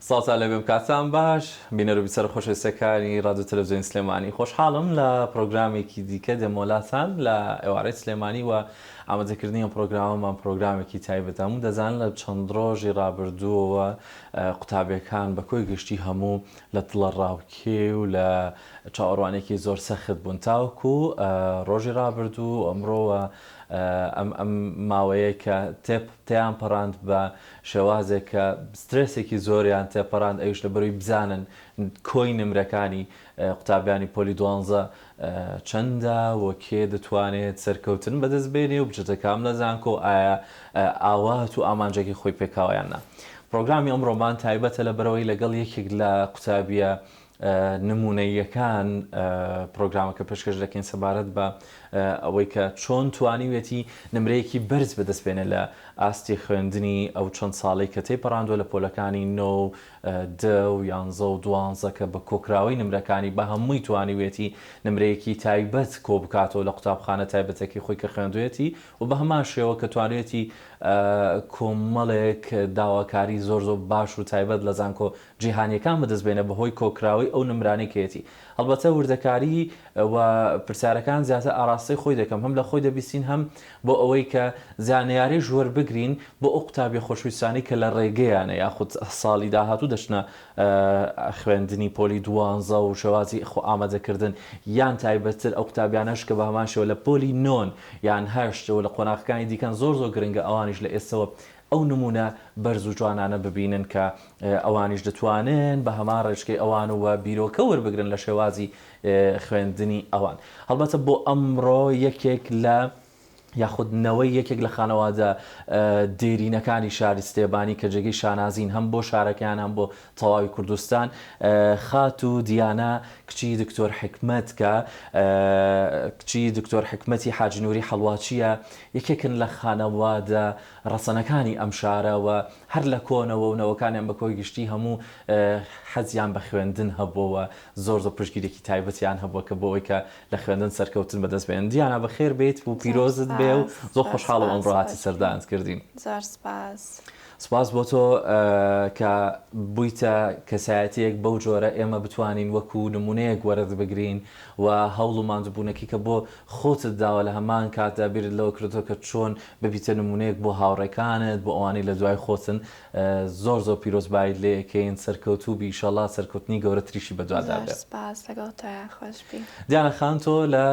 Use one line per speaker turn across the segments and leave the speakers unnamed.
سڵاوتان لێبێم کاتتان باش بینەر و بیسەرە خۆشەویستەکانی ڕادیۆ تەلەفزیۆنی سلێمانی خۆشحاڵم لە پرۆگرامێکی دیکە دێمۆلاتان لە ئێوارەی سلێمانی و ئامادەکردنی ئەم پرۆگرامەمان پرۆگرامێکی تایبەتە هەموو دەزانن لە چەند ڕۆژی ڕابردووەوە قوتابیەکان بە کۆی گشتی هەموو لە دڵەڕاوکێ و لە چاوەڕوانێکی زۆر سەخت بوون تاوەکو ڕۆژی ڕابردوو ئەمڕۆوە ئەم ئەم ماوەیە کە تێپ تێیان پەڕاند بە شێوازێک کە سترێسێکی زۆریان تێپەڕاند ئەویش لەبەرەوەی بزانن کۆی نمرەکانی قوتابیانی پۆلی دوانزە چەندە و کێ دەتوانێت سەرکەوتن بەدەست بێنێ و بچێتە کام لە زانکۆ ئایا ئاوات و ئامانجەکەی خۆی پێکاوە یان نا. پرۆگرامی ئەمڕۆمان تایبەتە لەبەرەوەی لەگەڵ یەکێک لە قوتابیە نموونەییەکان پرۆگرامەکە پێشکەش دەکەین سەبارەت بە ئەوەی کە چۆن توانیویەتی نمرەیەکی بەرز بەدەست بێنێ لە ئاستی خوێندنی ئەو چەند ساڵەی کە تێیپەڕاندووە لە پۆلەکانی نۆ و دە و یانزە و دوانزە کە بە کۆکراوەی نمرەکانی بە هەمووی توانیویەتی نمرەیەکی تایبەت کۆبکاتەوە لە قوتابخانە تایبەتەکەی خۆی کە خوێندویەتی و بە هەمان شێوە کە توانیویەتی کۆمەڵێک داواکاری زۆر زۆر باش و تایبەت لە زانکۆ جیهانیەکان بەدەست بێنێ بەهۆی کۆکراوەی ئەو نمرانەی کەیەتی. هەڵبەتە وردەکاری و پرسیارەکان زیاتر ئاراستەی خۆی دەکەم هەم لە خۆی دەبیستین هەم بۆ ئەوەی کە زانیاریش وەربگرین بۆ ئەو قوتابیە خۆشویستانەی کە لە ڕێگەیانە یاخود ساڵی داهاتوو دەچنە خوێندنی پۆلی دوانزە و شێوازی خۆ ئامادەکردن یان تایبەتتر ئەو قوتابیانەش کە بە هەمان شێوە لە پۆلی نۆن یان هەشت و لە قۆناغەکانی دیکەن زۆر زۆر گرنگە ئەوانیش لە ئێستەوە ئەو نموونە بەرز و جوانانە ببینن کە ئەوانیش دەتوانن بە هەمان ڕێچکەی ئەوان و بیرۆکە وەربگرن لە شێوازی خوێندنی ئەوان. هەڵبەتە بۆ ئەمڕۆ یەکێک لە یاخود نەوەی یەکێک لە خانەوادە دێرینەکانی شاری سلێمانی کە جێگەی شانازین هەم بۆ شارەکەیان هەم بۆ تەواوی کوردستان خاتوو دیانا کچی دکتۆر حیکمەت کە کچی دکتۆر حیکمەتی حاجی نوری حەڵواچییە یەکێکن لە خانەوادە ڕەسەنەکانی ئەم شارە و هەر لە کۆنەوە و نەوەکانیان بە کۆی گشتی هەموو حەزیان بە خوێندن هەبووە و زۆر زۆر پشتگیریەکی تایبەتیان هەبووە کە بۆ ئەوەی کە لە خوێندن سەرکەوتن بەدەست بێنن. دیانا بەخێر بێیت و
زۆر
پیرۆزت بێ و
سپاس
زۆر
زۆر
خۆشحاڵم
سپاس
ئەمڕۆ هاتی
خۆشبی
سەردانت کردین.
زۆر سپاس.
سپاس بۆ تۆ کە بوویتە کەسایەتیەک بەو جۆرە ئێمە بتوانین وەکو نمونەیەک وەرت بگرین و هەوڵ و ماندووبوونەکی کە بۆ خۆتت داوە لە هەمان کاتدا بیرت لەوە کردۆتەوە کە چۆن ببیتە نمونەیەک بۆ هاوڕێکانت بۆ ئەوانەی لە دوای خۆتن زۆر زۆر پیرۆزبایت لێ ئەکەین سەرکەوتوو بی ئیشەڵا سەرکەوتنی گەورەتریشی بەدوادا
زۆر
بێ.
سپاس لەگەڵ تۆیا خۆش بی.
دیانە خان تۆ لە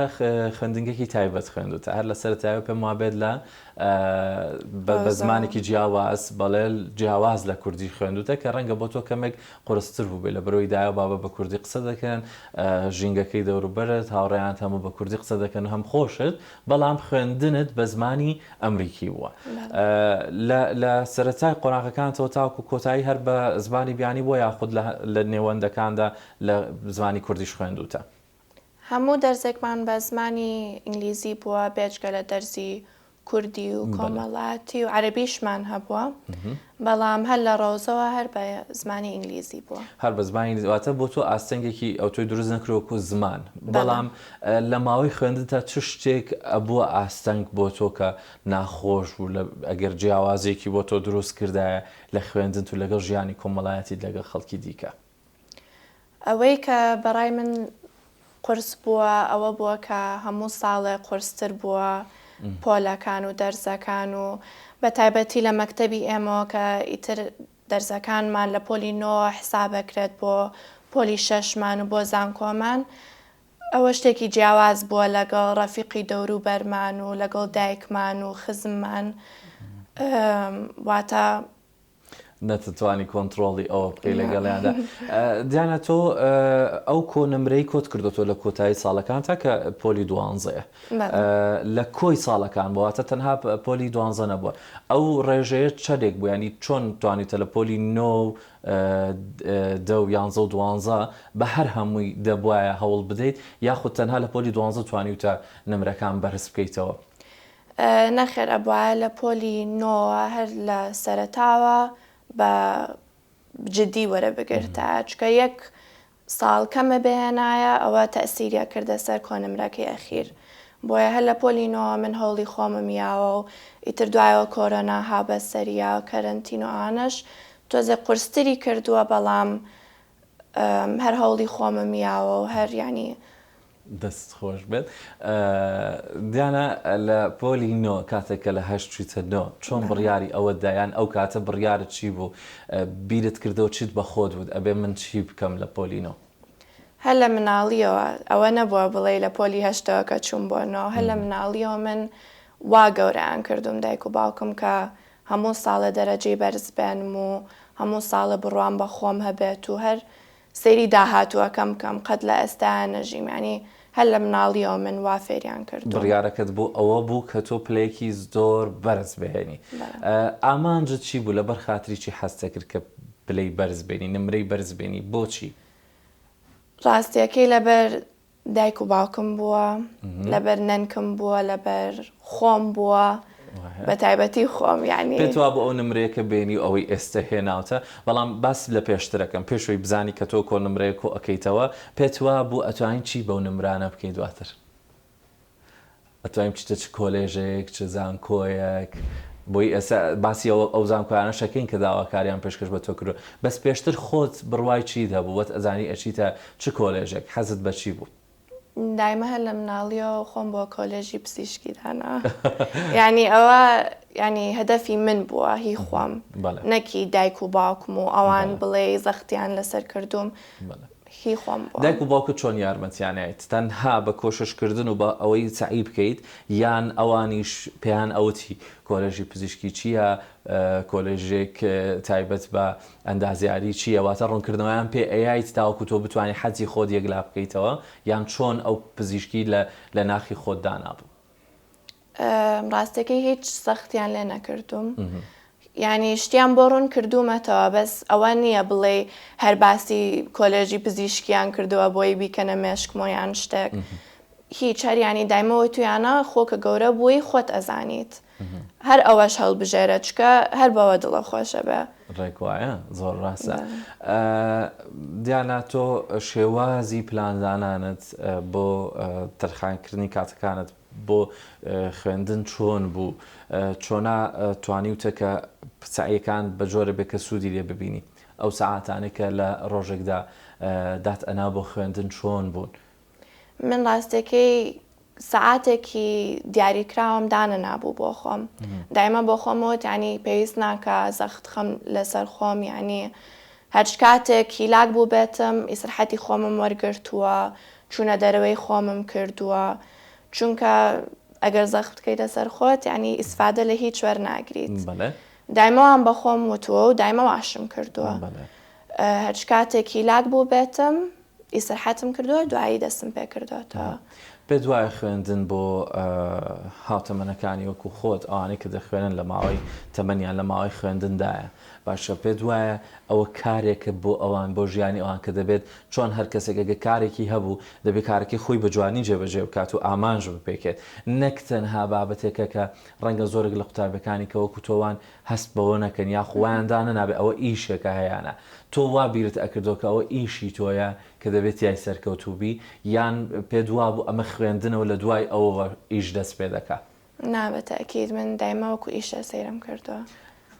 خوێندنگەکی تایبەت خوێندوتە هەر لە سەرەتایەوە پێم وابێت لە بە زمانێکی جیاواز بەڵێ جیاواز لە کوردی خوێندوتە کە ڕەنگە بۆ تۆ کەمێک قورستر بووبێ لە بەرەوەی دایە و بابە بە کوردی قسە دەکەن ژینگەکەی دەوروبەرت هاوڕێیانت هەموو بە کوردی قسە دەکەن و هەم خۆشت بەڵام خوێندنت بە زمانی ئەمریکی بووە لە سەرەتای قۆناغەکانتەوە تاوەکو کۆتایی هەر بە زمانی بیانی بووە یاخود لە نێوەندەکاندا لە زمانی کوردیش خوێندوتە؟
هەموو دەرزێکمان بە زمانی ئینگلیزی بووە بێجگە لە دەرزی کوردی و کۆمەڵاتی و عەرەبیشمان هەبووە بەڵام هەر لە ڕەوزەوە هەر بە زمانی ئینگلیزی بووە.
هەر بە زمانی ئینگلیزی واتە بۆ تۆ ئاستەنگێکی ئەوتۆی دروست نەکردووە وەکوو زمان بەڵام لە ماوەی خوێندنتا چ شتێک ئەبووە ئاستەنگ بۆ تۆ کە ناخۆش بوو لە ئەگەر جیاوازییەکی بۆ تۆ دروست کردایە لە خوێندنت و لەگەڵ ژیانی کۆمەڵایەتیت لەگەڵ خەڵکی دیکە؟
ئەوەی کە بەڕای من قورس بووە ئەوە بووە کە هەموو ساڵێ قورستر بووە پۆلەکان و دەرزەکان و بە تایبەتی لە مەکتەبی ئێمەوە کە ئیتر دەرزەکانمان لە پۆلی نۆوە حسابەکرێت بۆ پۆلی شەشمان و بۆ زانکۆمان ئەوە شتێکی جیاواز بووە لەگەڵ ڕەفیقی دەورو بەرمان و لەگەڵ دایکمان و خزممان واتە
نەتتوانی کۆنتڕۆڵی ئەوە بکەی لەگەڵیاندا. دیانا تۆ ئەو کۆ نمرەی کۆت کردۆتەوە لە کۆتایی ساڵەکانتا کە پۆلی دوانزەیە لە کۆی ساڵەکان بووە واتە تەنها پۆلی دوانزە نەبووە ئەو ڕێژەیە چەندێک بوو ینی چۆن توانیتە لە پۆلی نۆ و دە و یانزە و دوانزە بە هەر هەمووی دەبواە هەوڵ بدەیت یاخود تەنها لە پۆلی دوانزە توانیوتە نمرەکان بەرز بکەیتەوە؟
نەخێر ئەبوایە لە پۆلی نۆوە هەر لە سەرەتاوە بە جدی وەرە بگرتایە چونکە یەک ساڵ کەمە بهێنایە ئەوە تەئسیری ئەکردە سەر کۆنمرەکەی ئەخیر بۆیە هەر لە پۆلی نۆوە من هەوڵی خۆمم یاوە و ئیتر دوایەوە کۆرۆنا ها بەسەریا و کەرەنتین و ئەوانەش. تۆزێک قورستری کردووە بەڵام هەر هەوڵی خۆمم یاوە و هەر یانی.
دەست خۆش بێت دیانا لە پۆلی نۆ کاتێک کە لە هەشت چویتە نۆ چۆن بڕیاری ئەوەت دا یان ئەو کاتە بڕیارت چی بوو بیرت کردەوە چیت بە خۆت وت ئەبێ من چی بکەم لە پۆلی نۆ؟
هەر لە مناڵیەوە ئەوە نەبووە بڵێی لە پۆلی هەشتەوە کە چووم بۆ نۆ هەر لە مناڵیەوە من وا گەورەیان کردووم دایک و باوکم کە هەموو ساڵێ دەرەجەی بەرز بێنم و هەموو ساڵێ بڕوام بە خۆم هەبێت و هەر سەیری داهاتووەکەم بکەم قەت لە ئێستایا نەژیم یانی هەر لە مناڵیەوە من وا فێریان کردووم.
بڕیارەکەت بۆ ئەوە بوو کە تۆ پلەیەکی زۆر بەرز بهێنی ئامانجت چی بوو لەبەر خاتری چی حەزت دەکرد کە پلەی بەرز بێنی نمرەی بەرز بێنی بۆچی؟
ڕاستیەکەی لەبەر دایک و باوکم بووە لەبەر نەنکم بووە لەبەر خۆم بووە بە تایبەتی خۆم یانی.
پێت وابوو ئەو نمرەیە کە بێنی و ئەوەی ئێستە هێناوتە بەڵام باس لە پێشترەکەم پێش ئەوەی بزانی کە تۆ کۆ نمرەیە کۆ ئەکەیتەوە پێت وابوو ئەتوانی چی بەو نمرانە بکەی دواتر؟ ئەتوانی بچیتە چ کۆلێژێک چ زانکۆیەک بۆی ئێستا باسی ئەو ئەو زانکۆیانەش ئەکەین کە داواکاریان پێشکەش بە تۆ کردووە بەس پێشتر خۆت بڕوای چیت هەبوو وەت ئەزانی ئەچیتە چ کۆلێژێک حەزت بە چی بوو؟
دایمە هەر لە مناڵیەوە خۆم بۆ کۆلێژی پزیشکی دانا یانی ئەوە یانی هەدەفی من بووە هی خۆم نەک هی دایک و باوکم و ئەوان بڵێی زەختیان لەسەر کردووم هی خۆم بووە.
دایک و باوکت چۆن یارمەتیان یایت؟ تەنها بە کۆشش کردن و بە ئەوەی سەعی بکەیت یان ئەوانیش پێیان ئەوتی کۆلێژی پزیشکی چییە، کۆلێژێک تایبەت بە ئەندازیاری چییە؟ واتە ڕوونکردنەوەیان پێ ئەیایت تاوەکو تۆ بتوانی حەزی خۆت یەکلا بکەیتەوە یان چۆن ئەو پزیشکی لە لە ناخی خۆت دانابوو؟
ڕاستەکەی هیچ سەختیان لێ نەکردوم یانی شتیان بۆ ڕوون کردوومەتەوە بەس ئەوە نییە بڵێی هەر باسی کۆلێژی پزیشکیان کردووە بۆی بیکەنە مێشکمۆ یان شتێک هیچ هەر یانی دایمە وتویانە خۆ کە گەورە بووی خۆت ئەزانیت هەر ئەوەش هەڵبژێرە چکە هەر بەوە دڵە خۆشە بێ.
ڕێک وایە زۆر ڕاستە دیانا تۆ شێوازی پلاندانانت بۆ تەرخانکردنی کاتەکانت بۆ خوێندن چۆن بوو؟ چۆنا توانیوتە کە سەعیەکان بە جۆرە بێ کە سوودی لێ ببینی؟ ئەو سەعاتانەی کە لە ڕۆژێکدا دات ئەنا بۆ خوێندن چۆن بوون؟
من ڕاستەکەی سەعاتێکی دیاریکراوم دانەنابوو بۆ خۆم دایمە بۆ خۆم وت یانی پێویست ناکا زەخت خەم لەسەر خۆم یانی هەرچ کاتێک هیلاک بووبێتم ئیسرحەتی خۆمم وەرگرتووە چوونە دەرەوەی خۆمم کردووە چونکە ئەگەر زەخت بکەیتە سەر خۆت یانی ئیسفادە لە هیچ وەرناگریت
بەڵێ.
دایمە وام بە خۆم وتووە و دایمە واشم کردووە
بەڵێ.
هەرچ کاتێک هیلاک بووبێتم ئیسرحەتم کردووە دوایی دەستم پێ کردۆتەوە.
پێت وایە خوێندن بۆ هاوتەمەنەکانی وەکو خۆت ئەوانەی کە دەخوێنن لە ماوەی تەمەنیان لە ماوەی خوێندندایە باشە پێت وایە ئەوە کارێکە بۆ ئەوان بۆ ژیانی ئەوان کە دەبێت چۆن هەر کەسێک ئەگەر کارێکی هەبوو دەبێت کارەکەی خۆی بە جوانی جێبەجێ بکات و ئامانج بپێکێت نەک تەنها بابەتێکە کە ڕەنگە زۆرێک لە قوتابیەکانی کە وەکو تۆ وان هەست بەوە نەکەن یاخو وایان دانەنابێ ئەوە ئیشێکە هەیانە تۆ وا بیرت ئەکردەوە کە ئەوە ئیشی تۆیە کە دەبێت تیای سەرکەوتوو بی یان پێت وابوو ئەمە خوێندنە و لە دوای ئەوەوە ئیش دەست پێ دەکا؟
نا بە تەئکید من دایمە وەکو ئیشە سەیرم کردووە.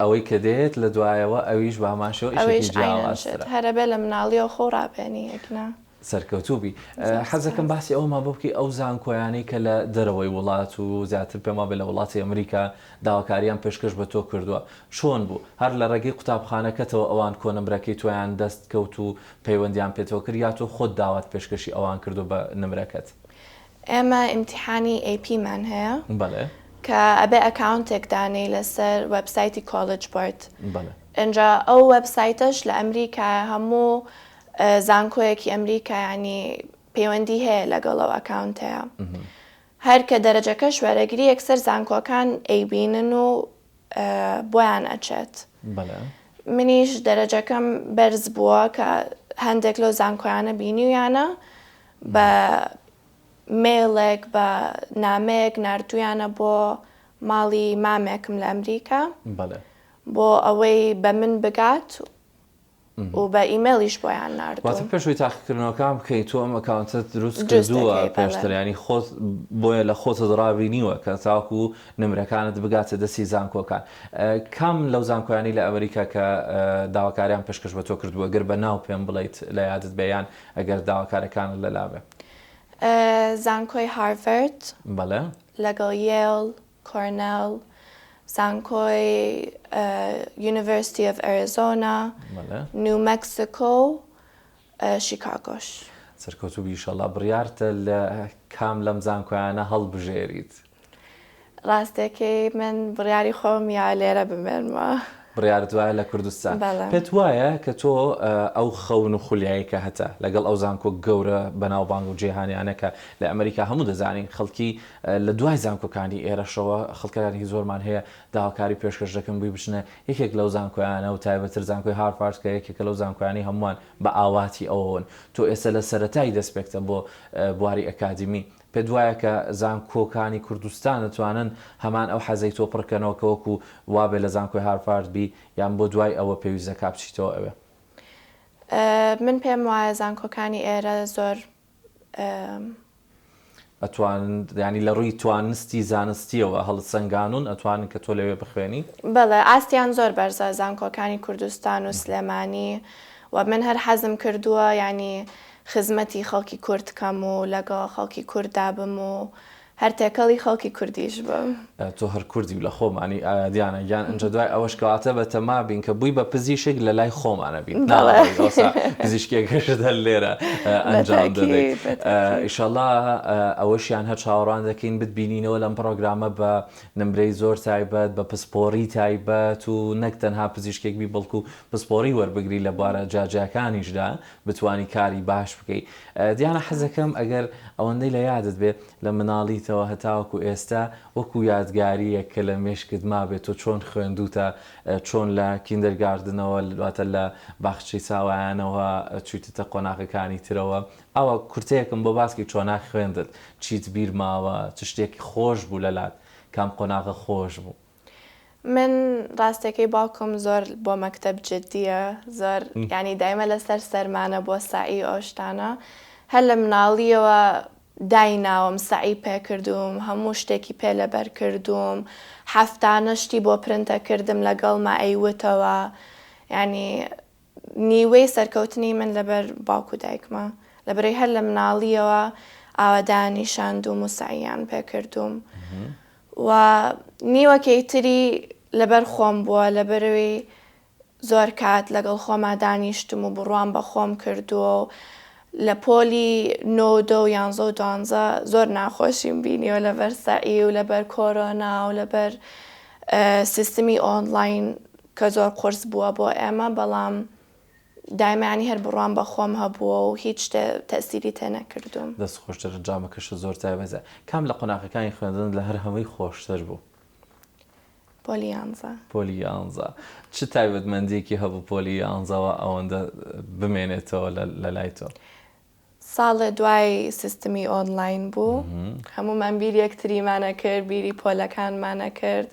ئەوەی کە دێت لە دوایەوە ئەویش بە هەمان شێوە ئیشێکی
ئەویش عەینەن شت
جیاوازترە.
هەر ئەبێ لە مناڵیەوە خۆو ڕابێنی ئەگینا.
سەرکەوتوو بی.
زۆر
حەزەکەم
سوپاس.
باسی ئەوەمان بۆ بکەی ئەو زانکۆیانەی کە لە دەرەوەی وڵات و زیاتر پێم وابێ لە وڵاتی ئەمریکا داواکاریان پێشکەش بە تۆ کردووە چۆن بوو؟ هەر لە ڕێگەی قوتابخانەکەتەوە ئەوان کۆنمرەکەی تۆیان دەست کەوت و پەیوەندیان پێتەوە کرد یا تۆ خۆت داوات پێشکەشی ئەوان کردووە بە نمرەکەت؟
ئێمە ئیمتیحانی AP مان هەیە
بەڵێ.
کە ئەبێ ئەکاونتێک دانێی لەسەر وێبسایتی College Board
بەڵێ.
ئینجا ئەو وێبسایتەش لە ئەمریکایە هەموو زانکۆیەکی ئەمریکا یانی پەیوەندی هەیە لەگەڵ ئەو ئەکاونتەیە هەر کە دەرەجەکەش وەرەگری یەکسەر زانکۆکان ئەیبینن و بۆیان ئەچێت منیش دەرەجەکەم بەرز بووە کە هەندێک لەو زانکۆیانە بینیویانە بە مەیڵێک بە نامەیەک ناردوویانە بۆ ماڵی مامێکم لە ئەمریکا بۆ ئەوەی بە من بگات. و بە ئیمەیڵیش بۆیان
واتە
ناردووم.
پێش ئەوەی تاقیکردنەوەکان بکەی تۆ ئەم ئەکاونتەت دروست
دروست
کردووە
دەکەی بەڵێ.
پێشتر یانی خۆت بۆیە لە خۆتت ڕابینیوە کە تاوەکو نمرەکانت بگاتە دەستی زانکۆکان کام لەو زانکۆیانەی لە ئەمریکا کە داواکاریان پێشکەش بە تۆ کردبوو ئەگەر بە ناو پێم بڵێیت لە یادت بێ یان ئەگەر داواکارەکانت لەلا بێ؟
زانکۆی هارڤەرد.
بەڵێ.
لەگەڵ یێڵ، کۆرنێڵ، زانکۆی University of Arizona، نیو مەکسیکۆ و شیکاگۆش.
سەرکەوتوو بی ئیشەڵا. بڕیارتە لە کام لەم زانکۆیانە هەڵبژێریت؟
ڕاستەکەی من بڕیاری خۆم یا لێرە بمێنمەوە.
بڕیارت وایە لە کوردستان.
بەڵێ.
پێت وایە کە تۆ ئەو خەون و خولیایەی کە هەتە لەگەڵ ئەو زانکۆ گەورە بەناوبانگ و جیهانیانە کە لە ئەمریکا هەموو دەزانین خەڵکی لە دوای زانکۆکانی ئێرەشەوە خەڵکانی زۆرمان هەیە داواکاری پێشکەش دەکەن بووی بچنە یەکێک لەو زانکۆیانە و تایبەتر زانکۆی هارفارد کە یەکێکە لەو زانکۆیانەی هەمووان بە ئاواتی ئەوەوەن تۆ ئێستا لە سەرەتای دەستپێکتە بۆ بواری ئەکادیمی پێت وایە کە زانکۆکانی کوردستان دەتوانن هەمان ئەو حەزەی تۆ پڕکەنەوە کە وەکو وابێ لە زانکۆی هارفارد بی یان بۆ دوای ئەوە پێویست دەکا بچیتەوە ئەوێ؟
من پێم وایە زانکۆکانی ئێرە زۆر.
ئەتوانن یانی لە ڕووی توانستی زانستیەوە هەڵسەنگانون ئەتوانن کە تۆ لەوێ بخوێنی؟
بەڵێ ئاستیان زۆر بەرزە زانکۆکانی کوردستان و سلێمانی و من هەر حەزم کردووە یانی خزمەتی خەڵکی کورد کەم و لەگەڵ خەڵکی کورددا بم و هەر تێکەڵی خەڵکی کوردیش بم.
تۆ هەر کوردی و لە خۆمانی دیانە گیان ئنجا دوای ئەوەش کەواتە بە تەما بین کە بووی بە پزیشک لە لای خۆمانە بیت
بەڵێ
ناڵێی ئەوسا پزیشکیەکەشت هەر لێرە
بە
ئەنجام دەدەیت
تەئکید بە تەئکید.
ئیشەڵا ئەوەشیان هەر چاوەڕوان دەکەین بتبینینەوە لەم پڕۆگرامە بە نمرەی زۆر تایبەت بە پسپۆڕی تایبەت و نەک تەنها پزیشکێک بی بەڵکو پسپۆڕی وەربگری لە بوارە جیاجیاکانیشدا بتوانی کاری باش بکەی دیانە حەزەکەم ئەگەر ئەوەندەی لە یادت بێ لە مناڵیتەوە هەتاوەکو ئێستا وەکو یادگاریەک کە لە مێشکت مابێ تۆ چۆن خوێندوتە چۆن لە kindergarten ەوە واتە لە باخچەی ساوایانەوە چویتەتە قۆناغەکانی ترەوە ئاوا کورتەیەکم بۆ باس کەی چۆنا خوێندت چیت بیر ماوە چ شتێکی خۆش بوو لەلات کام قۆناغە خۆش بوو؟
من ڕاستەکەی باوکم زۆر بۆ مەکتەب جدیە زۆر یانی دایمە لەسەر سەرمانە بۆ سەعی و ئەو شتانە هەر لە مناڵیەوە دایناوم سەعی پێکردووم هەموو شتێکی پێ لەبەر کردووم هەفتانە شتی بۆ پرنتە کردم لەگەڵما ئەیوتەوە یانی نیوەی سەرکەوتنی من لەبەر باوک و دایکمە لەبەرئەوەی هەر لە مناڵیەوە ئاوا دایانیشاندووم و سەعیان پێکردووم و نیوەکەی تری لەبەر خۆم بووە لەبەرئەوەی زۆر کات لەگەڵ خۆما دانیشتم و بڕوام بە خۆم کردووە و لە پۆلی نۆ و دە و یانزە و دوانزە زۆر ناخۆشیم بینیوە لەبەر سەعی و لەبەر کۆرۆنا و لەبەر سیستمی ئۆنلاین کە زۆر قورس بووە بۆ ئێمە بەڵام دایمە یانی هەر بڕوام بە خۆم هەبووە و هیچ شتێ تەئسیری تێ نەکردووم.
دەست خۆش دەرەنجامەکەشت زۆر تایبەتە. کام لە قۆناغەکانی خوێندنت لە هەر هەمووی خۆشتر بوو؟
پۆلی یانزە.
پۆلی یانزە. چ تایبەتمەندییەکی هەبوو پۆلی یانزە وا ئەوەندە بمێنێتەوە لە لای تۆ؟
ساڵێ دوای سیستمی ئۆنلاین بوو هەموومان بیری یەکتریمان ئەکرد بیری پۆلەکانمان ئەکرد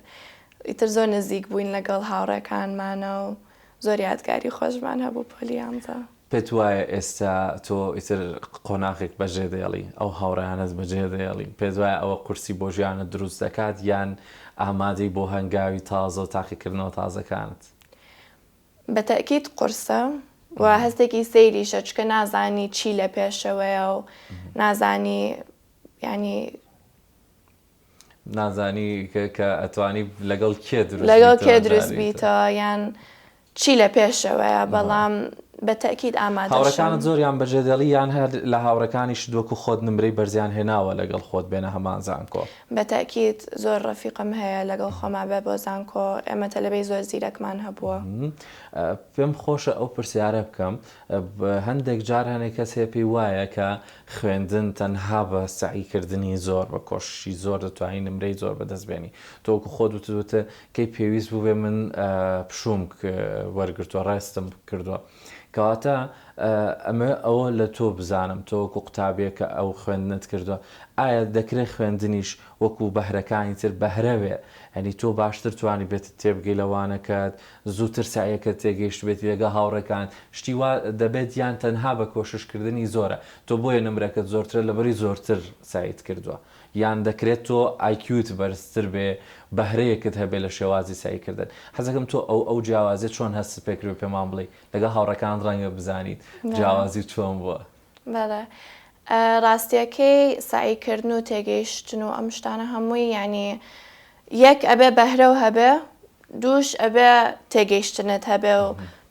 ئیتر زۆر نزیک بووین لەگەڵ هاوڕێکانمانە و زۆر یادگاری خۆشمان هەبوو پۆلی یانزە.
پێت وایە ئێستا تۆ ئیتر قۆناغێک بەجێ دێڵی ئەو هاوڕێیانەت بەجێ دێڵی پێت وایە ئەوە قورسی بۆ ژیانت دروست دەکات یان ئامادەی بۆ هەنگاوی تازە و تاقیکردنەوە تازەکانت؟
بە تەئکید قورسە و هەستێکی سەیریشە چونکە نازانی چی لە پێشەوەیە و نازانی یانی
نازانی کە ئەتوانی لەگەڵ کێ دروست
لەگەڵ کێ دروست بیتەوە یان چی لە پێشەوەیە بەڵام بە تەئکید ئامادەشم.
هاوڕێکانت زۆریان بەجێ دێڵی یان هەر لە هاوڕێکانیشت وەکو خۆت نمرەی بەرزیان هێناوە لەگەڵ خۆت بێنە هەمان زانکۆ؟
بە تەئکید زۆر ڕەفیقم هەیە لەگەڵ خۆما بێ بۆ زانکۆ ئێمە تەلەبەی زۆر زیرەکمان هەبووە.
پێم خۆشە ئەو پرسیارە بکەم هەندێک جار هەنێک کەس هەیە پێی وایە کە خوێندن تەنها بە سەعی کردنی زۆر بە کۆششی زۆر دەتوانی نمرەی زۆر بەدەست بێنی تۆ وەکو خۆت وتت وتت کەی پێویست بووبێ من پشووم وەرگرتووە ڕێستم کردووە کەواتە ئەمەوێ ئەوە لە تۆ بزانم تۆ وەکو قوتابیەک کە ئەو خوێندنت کردووە. ئایا دەکرێ خوێندنیش وەکو بەهرەکانی تر بەهرە بێ یانی تۆ باشتر توانیبێتت تێبگەی لە وانەکەت زووتر سەعیەکەت تێگەیشتبێتی لەگەڵ هاوڕێکانت شتی وا دەبێت یان تەنها بە کۆشش کردنی زۆرە تۆ بۆیە نمرەکەت زۆرترە لەبەری زۆرتر سەعیت کردووە یان دەکرێت تۆ IQ ت بەرزتر بێ بەهرەیەکت هەبێ لە شێوازی سەعی کردن حەزەکەم تۆ ئەو ئەو جیاوازیە چۆن هەستت پێکردوە پێمان بڵێی لەگەڵ هاوڕێکانت ڕەنگە بزانیت جیاوازی چۆن بووە.
بەڵێ ڕاستیەکەی سەعی کردن و تێگەیشتن و ئەم شتانە هەمووی یانی یەک ئەبێ بەهرەو هەبێ دووش ئەبێ تێگەیشتنت هەبێ و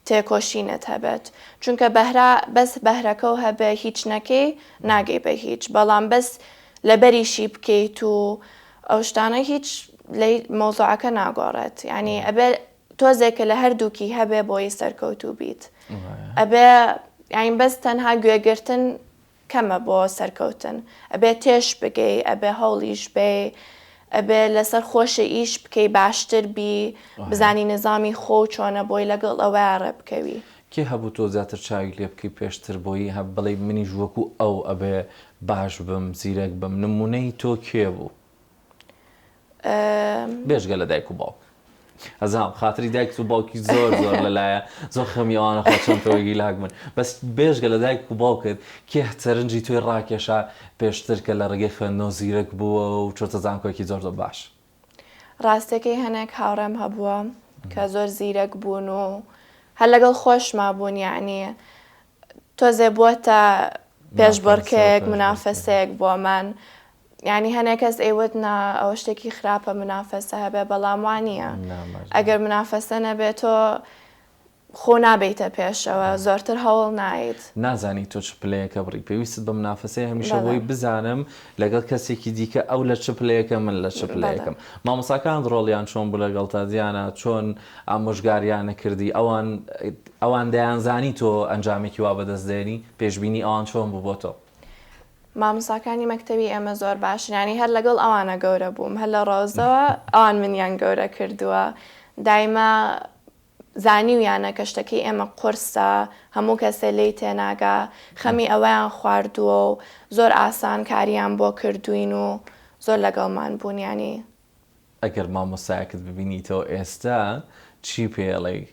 تێکۆشینت هەبێت چونکە بەهرە بەس بەهرەکەو هەبێ هیچ نەکەی ناگەی بە هیچ بەڵام بەس لەبەریشی بکەیت و ئەو شتانە هیچ لەی مەوزوعەکە ناگۆڕێت یانی ئەبێ تۆزێکە لە هەردووکی هەبێ بۆی سەرکەوتوو بیت ئەبێ یانی بەس تەنها گوێگرتن کەمە بۆ سەرکەوتن ئەبێ تێش بگەی ئەبێ هەوڵیش بەی ئەبێ لەسەر خۆشە ئیش بکەی باشتر بی بزانی نزامی خۆو چۆنە بۆی لەگەڵ ئەوەیا ڕێ بکەوی.
کێ هەبوو تۆ زیاتر چاوی لێ بکەی پێشتر بۆی هە بڵێی منیش وەکو ئەو ئەبێ باش بم زیرەک بم نمونەی تۆ کێ بوو؟ بێجگە لە دایک و باوک ئەزانم خاتری دایکت و باوکی زۆر زۆر لەلایە زۆر خەمی ئەوانە خۆ چۆن تۆ هیلاک بن بەس بێجگە لە دایک و باوکت کێ سەرنجی تۆی ڕاکێشا پێشتر کە لە ڕێگەی خوێندنەوە زیرەک بووە و چۆتە زانکۆیەکی زۆر زۆر باش؟
ڕاستەکەی هەنێک هاوڕێم هەبووە کە زۆر زیرەک بوون و هەر لەگەڵ خۆشما بوون یەعنی تۆزێ بووەتە پێشبڕکێیەک مونافەسەیەک بۆمان یانی هەنێک کەس ئەیوت نا ئەوە شتێکی خراپە منافەسە هەبێ بەڵام وا نییە ئەگەر منافەسە نەبێ تۆ خۆ نابیتە پێشەوە زۆرتر هەوڵ نایت.
نازانی تۆ چ پلەیەکە بڕی پێویستت بە منافەسەیە هەمیشە بۆی بزانم لەگەڵ کەسێکی دیکە ئەو لە چ پلەیەکە من لە چ پلەیەکم مامۆساکانت ڕۆڵیان چۆن بوو لەگەڵتا دیانا چۆن ئامۆژگاریانە کردی ئەوان ئەوان دەیانزانی تۆ ئەنجامێکی وا بەدەست دێنی پێشبینی ئەوان چۆن بوو بۆ تۆ؟
مامۆستاکانی مەکتەبی ئێمە زۆر باشن یانی هەر لەگەڵ ئەوانە گەورە بووم هەر لە ڕەوزەوە ئەوان منیان گەورە کردووە دایمە زانیویانە کە شتەکەی ئێمە قورسە هەموو کەسێ لێی تێناگا خەمی ئەوەیان خواردووە و زۆر ئاسان کاریان بۆ کردووین و زۆر لەگەڵمان بوون یانی
ئەگەر مامۆستایەکت ببینیتەوە ئێستا چی پێ ئەڵێی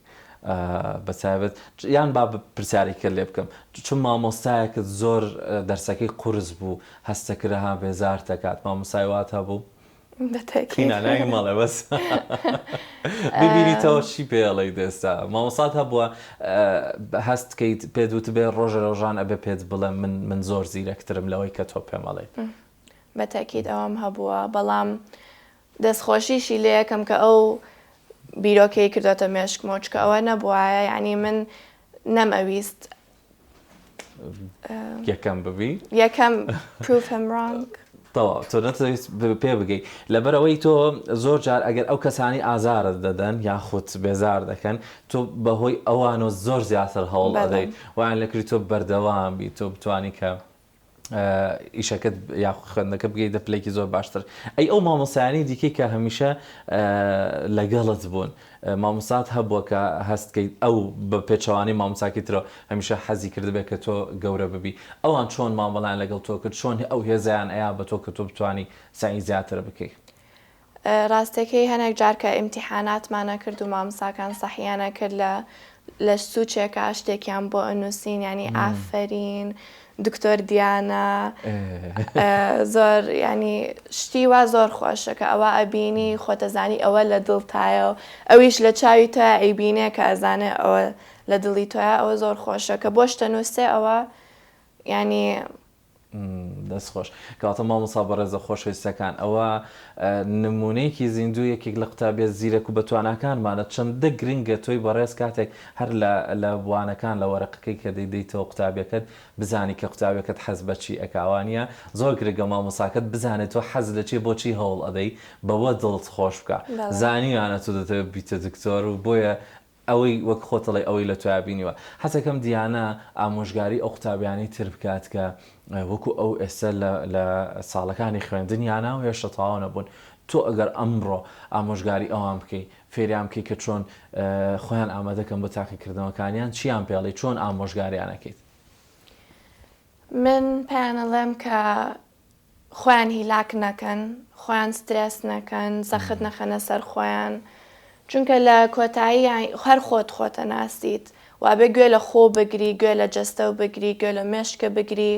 بە تایبەت یان با پرسیارێکت لێ بکەم چون مامۆستایەکت زۆر دەرسەکەی قورس بوو هەستەکرا ها بێزارت دەکات مامۆستای وات هەبوو
بەتەکید
ناوی مەڵێ بەس ببینیتەوە چی پێ ئەڵێیت ئێستا مامۆستات هەبووە هەست کەیت پێت وتبێ ڕۆژە ڕۆژان ئەبێ پێت بڵێم من من زۆر زیرەکترم لەوەی کە تۆ پێم ئەڵێیت
بە تەئکید ئەوەم هەبووە بەڵام دەستخۆشیشی لێ ئەکەم کە ئەو بیرۆکەی کردۆتە مێشکمەوە چونکە ئەوە نەبوایە یانی من نەم ئەویست
یەکەم ببی
یەکەم prove him wrong
تەواو تۆ نەتەویست پێ بگەی لەبەرئەوەی تۆ زۆر جار ئەگەر ئەو کەسانی ئازارت دەدەن یاخود بێزار دەکەن تۆ بەهۆی ئەوانەوە زۆر زیاتر هەوڵ ئەدەیت وایان لێکردی تۆ بەردەوام بی تۆ بتانی کە ئیشەکەت یاخود خوێندنەکە بگەیتە پلەیەکی زۆر باشتر ئەی ئەو مامۆستایانەی دیکەی کە هەمیشە لەگەڵت بوون مامۆستات هەبووە کە هەست کەیت ئەو بە پێچەوانەی مامۆستاکەی ترەوە هەمیشە حەزی کردبێت کە تۆ گەورە ببی ئەوان چۆن مامەڵەیان لەگەڵ تۆ کرد چۆن ئەو هێزەیان ئەیا بە تۆ کە تۆ بتوانی سەعی زیاتر بکەی؟
ڕاستەکەی هەنێک جار کە ئیمتیحاناتمان ئەکرد و مامۆستاکان سەحیان ئەکرد لە لە سوچێکا شتێکیان بۆ ئەنووسین یانی ئافەرین دکتۆر دیانە زۆر یانی شتی وا زۆر خۆشە کە ئەوە ئەبینی خۆتەزانی ئەوە لە دڵتایە و ئەویش لە چاوی تۆیا ئەیبینێ کە ئەزانێ ئەوە لە دڵی تۆیە ئەوە زۆر خۆشە کە بۆ شتە نووسێ ئەوە یانی
دەست خۆش. کەواتە مامۆستا بەڕێزە خۆشەویستەکان ئەوە نمونەیەکی زیندوو یەکێک لە قوتابیە زیرەک و بەتواناکانمانە چەندە گرنگە تۆی بەڕێز کاتێک هەر لە لە وانەکان لە وەرەقەکەی کە دەیدەیتەوە قوتابیەکەت بزانی کە قوتابیەکەت حەز بە چی ئەکا وانیە زۆر گرنگە مامۆساکەت بزانێت تۆ حەز لە چیە بۆچی هەوڵ ئەدەی بەوە دڵت خۆش بکا زانیویانە تۆ دەتەوێت ببیتە دکتۆر و بۆیە ئەوەی وەک خۆت ئەڵێی ئەوەی لە تۆیا بینیوە. حەزەکەم دیانا ئامۆژگاری ئەو قوتابیانەی تر بکات کە وەکو ئەو ئێستا لە لە ساڵەکانی خوێندنیانە و هێشتا تەواو نەبوون. تۆ ئەگەر ئەمڕۆ ئامۆژگاری ئەوان بکەی، فێریان بکەی کە چۆن خۆیان ئامادە کەن بۆ تاقیکردنەوەکانیان، چیان پێ ئەڵێی؟ چۆن ئامۆژگاریان ئەکەیت؟
من پێیان ئەڵێم کە. خۆیان هیلاک نەکەن، خۆیان سترێس نەکەن، زەخت نەخەنە سەر خۆیان، چونکە لە کۆتایی هەر خۆت خۆتە ناسیت و ئەبێ گوێ لە خۆو بگری، گوێ لە جەستەو بگری، گوێ لە مێشکە بگری،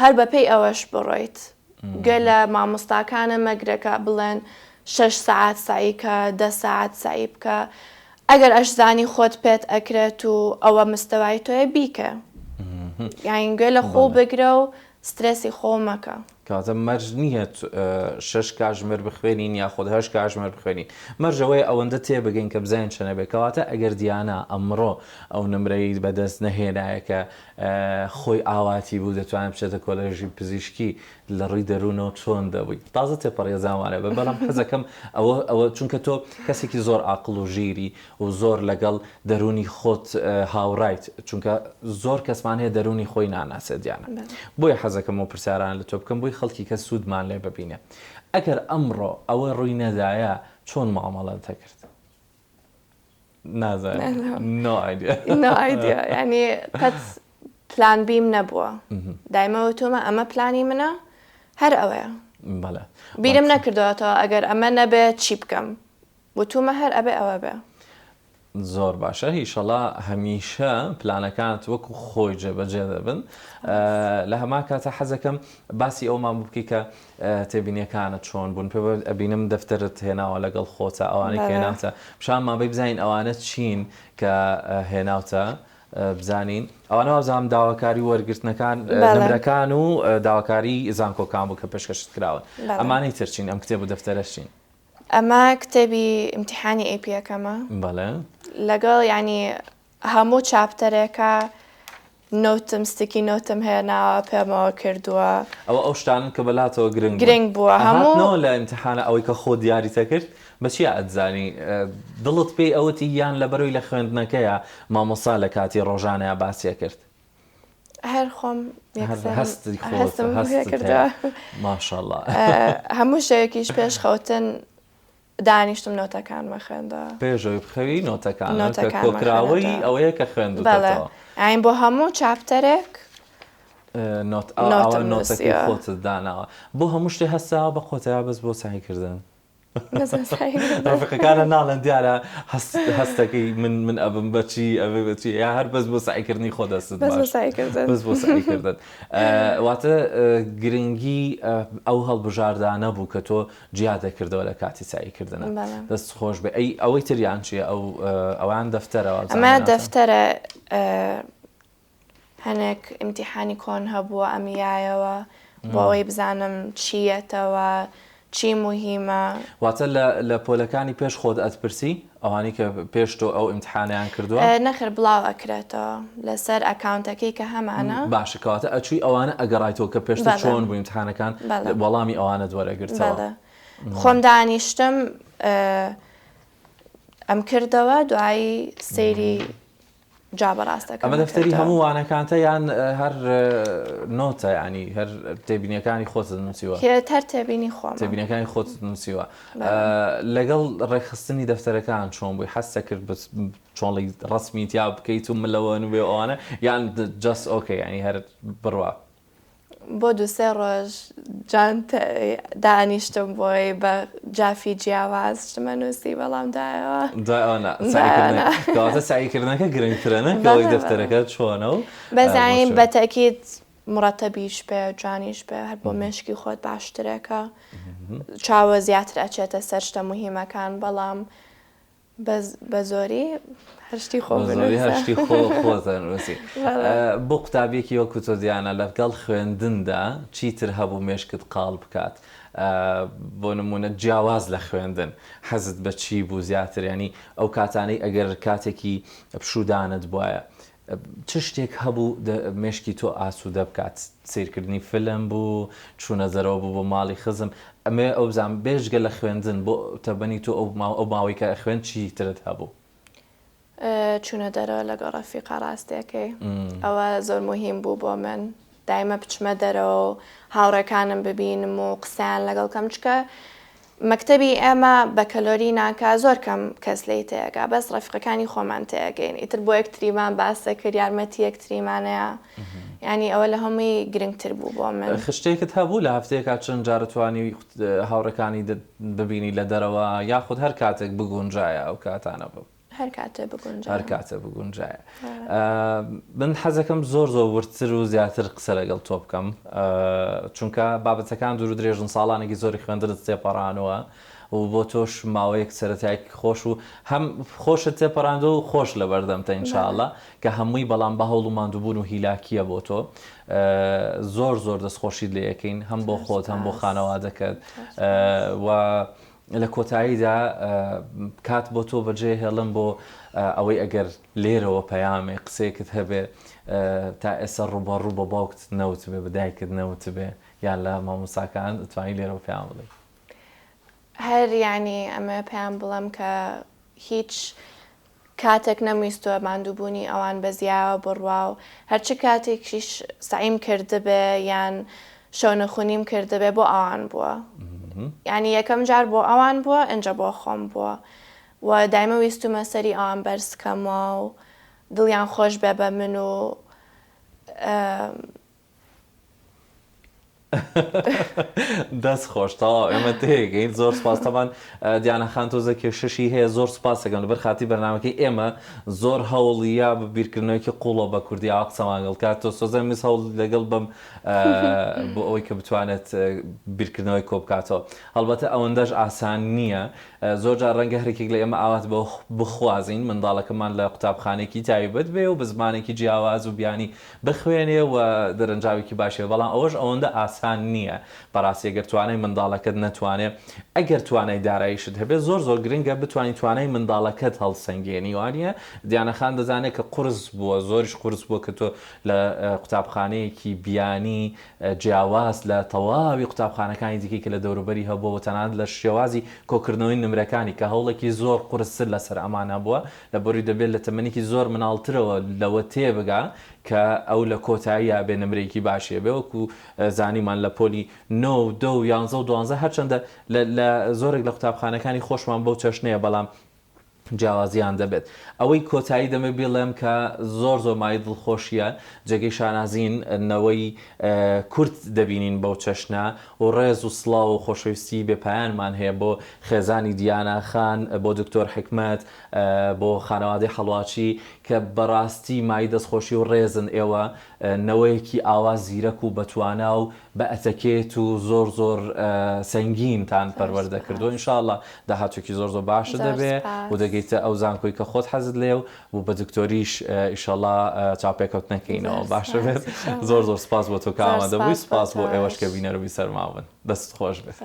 هەر بەپێی ئەوەش بڕۆیت. گوێ لە مامۆستاکانە مەگرە کە بڵێن شەش سەعات سەعی کە، دە سەعات سەعی بکە. ئەگەر ئەشزانی خۆت پێت ئەکرێت و ئەوە مستەوای تۆیە بیکە. یانی گوێ لە خۆو بگرە و سترێسی خۆو مەکە.
کەواتە مەرج نییە شەش کاژمێر بخوێنین یاخود هەشت کاژمێر بخوێنین مەرج ئەوەیە ئەوەندە تێبگەین کە بزانین چەنە بێت کەواتە ئەگەر دیانا ئەمڕۆ ئەو نمرەی بەدەست نەهێنایە کە خۆی ئاواتی بوو دەتوانێت بچێتە کۆلێژی پزیشکی لە ڕووی دەروونەوە چۆن دەبووی تازە تێپەڕیە زانوانە بە بەڵام حەزەکەم ئەوە ئەوە چونکە تۆ کەسێکی زۆر ئاقڵ و ژیری و زۆر لەگەڵ دەروونی خۆت هاوڕایت چونکە زۆر کەسمان هەیە دەروونی خۆی ناناسێت دیانە بۆیە حەزەکەم ئەو پرسیارانە لە تۆ بکەم بۆی خەڵکی کە سوودمان لێ ببینێ ئەگەر ئەمڕۆ ئەوە ڕووی نەدایە چۆن مامەڵەت دەکرد؟ نازانم no idea
no idea یعنی قەت پلان بیم نەبووە دایمە وتومە ئەمە پلانی منە هەر ئەوەیە
بەڵێ
بیرم نەکردوەتەوە ئەگەر ئەمە نەبێت چی بکەم وتومە هەر ئەبێ ئەوە بێ.
زۆر باشە ئیشەڵا هەمیشە پلانەکانت وەکو خۆی جێبەجێ دەبن لە هەمان کاتە حەزەکەم باسی ئەومان بکەی کە تێبینیەکانت چۆن بوون پێ ئەبینم دەفتەرت هێناوە لەگەڵ خۆتە ئەوانەی کە هێناوتە پیشانمان بەی بزانین ئەوانە چین کە هێناوتە بزانین ئەوانە وابزانم داواکاری وەرگرتنەکان نمرەکان و داواکاری زانکۆکان بوو کە پێشکەشت کراون ئەمانەی تر چین ئەم کتێب و دەفتەرەش چین؟
ئەمە کتێبی ئیمتیحانی AP یەکەمە.
بەڵێ.
لەگەڵ یانی هەموو chapter ێکا note م sticky note م هێناوە پێمەوە کردووە.
ئەوە ئەو شتانەن کە بەلاتەوە گرنگ بوون.
گرنگ بووە هەموو.
ئەهاتنەوە لە ئیمتیحانە ئەوەی کە خۆت دیاریت ئەکرد بە چیا ئەتزانی دڵت پێی ئەوتی یان لەبەرەوەی لە خوێندنەکەیا مامۆستا لە کاتی ڕۆژانەیا باسی ئەکرد؟
هەر خۆم
هەستی خۆت هەستت هەیە ماشاءاللە.
هەموو شەوێکیش پێش خەوتن دانیشتم نۆتەکانمە خوێندەوە.
پێش ئەوەی بخەوی نۆتەکانە کە کۆکراوەی ئەوەیە کە خوێندوتەتەوە.
بەڵێ بۆ هەموو chapter ێک
نۆت ئەوە نۆتەکەی خۆتت داناوە. بۆ هەموو شتێ هەستاوە بە قۆتەیا بەس بۆ سەعیکردن. ڕەفیقەکانە ناڵێن دیارە هەستەکەی من من ئەبم بەچی ئەبێ بەچی یا هەر بەس بۆ سەعیکردنی خۆ دەستت
بەس بۆ سەعیکردن
بەس بۆ سەعیکردن واتە گرنگی ئەو هەڵبژاردانە بوو کە تۆ جیا دەکردەوە لە کاتی سەعیکردنە دەست خۆش بێ ئەی ئەوەی تریان چییە ئەو ئەوان دەفتەرەوە
ئەمە دەفتەرە هەنێک ئیمتیحانی کۆن هەبووە ئەمیایەوە بۆ ئەوەی بزانم چی یەتەوە چی موهیمە.
واتە لە لە پۆلەکانی پێش خۆت ئەتپرسی ئەوانەی کە پێش تۆ ئەو ئیمتحانەیان کردووە؟
نەخێر بڵاو ئەکرێتەوە لەسەر ئەکاونتەکەی کە هەمانە.
باشە کەواتە ئەچووی ئەوانە ئەگەڕایتەوە کە پێشتر چۆن بوو ئیمتحانەکان وەڵامی ئەوانەت وەرەگرتەوە؟
بەڵێ خۆم دانیشتم ئەم کردەوە دوایی سەیری جا بەڕاستەکەم
ئەمە دەفتەری هەموو وانەکانتە یان هەر نۆتە ینی هەر تێبینیەکانی خۆتت نووسیوە
هەر تێبینی خۆم
تێبینەکانی خۆتت نووسیوە لەگەڵ ڕێکخستنی دەفتەرەکان چۆن بووی حەستە کرد چۆنڵی ڕسمی تیا بکەیت و ملەوەن بێ ئەوانە یان just okay ینی هەر بڕوا
بۆ دوو سێ ڕۆژ جانتە دانیشتم بۆی بە جافی جیاواز شتمە نووسی بەڵام دایەوە.
دوای ئەوە نا سەعی کردنە کەواتە سەعی کردنەکە گرنگترە نەک ئەوەی دەفتەرەکە چۆنە و
بەس یانی بە تەئکید مڕەتەبیش بێ جوانیش بێ هەر بۆ مێشکی خۆت باشترێکە چاوە زیاتر ئەچێتە سەر شتە موهیمەکان بەڵام بەزۆری هەر شتی خۆم
بەزۆری هەر شتی خۆ خۆت ئەنووسی بۆ قوتابیەکی وەکو تۆ دیانە لەگەڵ خوێندندا چیتر هەبوو مێشکت قاڵ بکات بۆ نمونە جیاواز لە خوێندن حەزت بە چی بوو زیاتر ینی ئەو کاتانەی ئەگەر کاتێکی پشوودانت بواە چ شتێک هەبوو مێشکی تۆ ئاسوودە بکات؟ سەیرکردنی فیلم بوو، چوونە دەرەوە بوو بۆ ماڵی خزم؟ ئەمەوێ ئەوە بزانم بێجگە لە خوێندن بۆ تەمەنی تۆ ئەو ئەو ماوەی کە ئەخوێند چی ترت هەبوو؟
چوونە دەرەوە لەگەڵ ڕەفیقە ڕاستیەکەی ئەوە زۆر موهیم بوو بۆ من دایمە بچمە دەرەوە و هاوڕێکانم ببینم و قسەیان لەگەڵ کەم چکە مەکتەبی ئێمە بەکەلۆری ناکا زۆر کەم کەس لێی تێئەگا بەس ڕەفیقەکانی خۆمان تێئەگەین ئیتر بۆ یەکتریمان باس دەکرد یارمەتی یەکتریمانەیا. یانی ئەوە لە هەمووی گرنگتر بوو بۆ من.
خشتەیەکت هەبوو لە هەفتەیەکا چەند جار توانی هاوڕێکانی ببینی لە دەرەوە یاخود هەر کاتێک بگونجایە ئەو کاتانە بوو؟
هەر کاتێ بگونجایە.
هەر کاتێ بگونجایە. من حەزەکەم زۆر زۆر وردتر و زیاتر قسە لەگەڵ تۆ بکەم چونکە بابەتەکان دوور و درێژن ساڵانێکی زۆری خوێندنت تێپەڕانووە و بۆ تۆش ماوەیەک سەرەتایەکی خۆش و هەم خۆشت تێپەڕاندووە و خۆش لەبەردەمتە ان شاء اللە کە هەمووی بەڵام بە هەوڵ و ماندووبوون و هیلاکییە بۆ تۆ زۆر زۆر دەستخۆشیت لێ ئەکەین هەم بۆ خۆت هەم بۆ خانەوادەکەت و لە کۆتاییدا کات بۆ تۆ بەجێ هێڵم بۆ ئەوەی ئەگەر لێرەوە پەیامێ قسەیەکت هەبێ تا ئێستا ڕووبەڕوو بە باوکت نەوتبێ بە دایکت نەوتبێ یان لە مامۆستاکان ئەتوانی لێرەوە پەیام بڵێی.
هەر یانی ئەمەوێ پێیان بڵێم کە هیچ کاتێک نەمویستووە ماندووبوونی ئەوان بە زیایەوە بڕوا و هەرچ کاتێکیش سەعیم کردبێ یان شەونخونیم کردبێ بۆ ئەوان بووە یانی یەکەم جار بۆ ئەوان بووە ئینجا بۆ خۆم بووە و دایمە ویستومە سەری ئەوان بەرز کەمەوە و دڵیان خۆش بێ بە من و
دەست خۆش تەواو ئێمە تێگەین زۆر سپاس تەبان دیانە خان تۆزە کێشەشی هەیە زۆر سپاس دەکەم لەبەر خاتی بەرنامەکەی ئێمە زۆر هەوڵی یا بە بیرکردنەوەیەکی قوڵەوە بە کوردی ئاوا قسەمان لەگەڵ کات تۆ سۆزە میز هەوڵ لەگەڵ بم بۆ ئەوەی کە بتوانێت بیرکردنەوەی کۆ بکاتەوە هەڵبەتە ئەوەندەش ئاسان نییە زۆر جار ڕەنگە هەرێکێک لە ئێمە ئاوات بەوە بخوازین منداڵەکەمان لە قوتابخانەیەکی تایبەت بێ و بە زمانێکی جیاواز و بیانی بخوێنێ و دەرەنجاوێکی باشی هەبێ، بەڵام ئەوەش ئەوەندە ئاسان نییە بەڕاستی ئەگەر توانای منداڵەکەت نەتوانێ ئەگەر توانای داراییشت هەبێ زۆر زۆر گرنگە بتوانی توانای منداڵەکەت هەڵسەنگێنی وانییە دیانە خان دەزانێ کە قورس بووە زۆریش قورس بووە کە تۆ لە قوتابخانەیەکی بیانی جیاواز لە تەواوی قوتابخانەکانی دیکەی کە لە دەوروبەری هەبووە و تەنانەت لە شێوازی کۆکردنەوەی نمرەکانی کە هەوڵێکی زۆر قورستر لەسەر ئەمان هەبووە لەبەری دەبێت لە تەمەنێکی زۆر مناڵترەوە لەوە تێبگا کە ئەو لە کۆتاییا بێ نمرەیەکی باشی هەبێ وەکو زانیمان لە پۆلی نۆ و دە و یانزە و دوانزە هەرچەندە لە لە زۆرێک لە قوتابخانەکانی خۆشمان بەو چەشنەیە بەڵام جیاوازیان دەبێت. ئەوەی کۆتایی دەمێ بیڵێم کە زۆر زۆر مایەی دڵخۆشیە جێگەی شانازین نەوەی کورد دەبینین بەو چەشنە و ڕێز و سڵاو و خۆشەویستی بێ پایانمان هەیە بۆ خێزانی دیانا خان بۆ دکتۆر حیکمەت بۆ خانەوادەی حەڵواچی کە بەڕاستی مایەی دەستخۆشی و ڕێزن ئێوە نەوەیەکی ئاوا زیرەک و بەتوانا و بە ئەتەکێت و زۆر زۆر سەنگین تان پەروەردە کردووە ان شاء اللە داهاتووێکی زۆر زۆر باشت دەبێ و دەگەیتە ئەو زانکۆی کە خۆت حەزت لێیە و بە دکتۆریش ئیشەڵا چاوپێکەوتنەکەینەوە باشە بێت زۆر زۆر سپاس بۆ تۆ کە ئامادە بووی سپاس بۆ ئێوەش کە بینەر و بیسەرمان بوون دەستت خۆش بێت.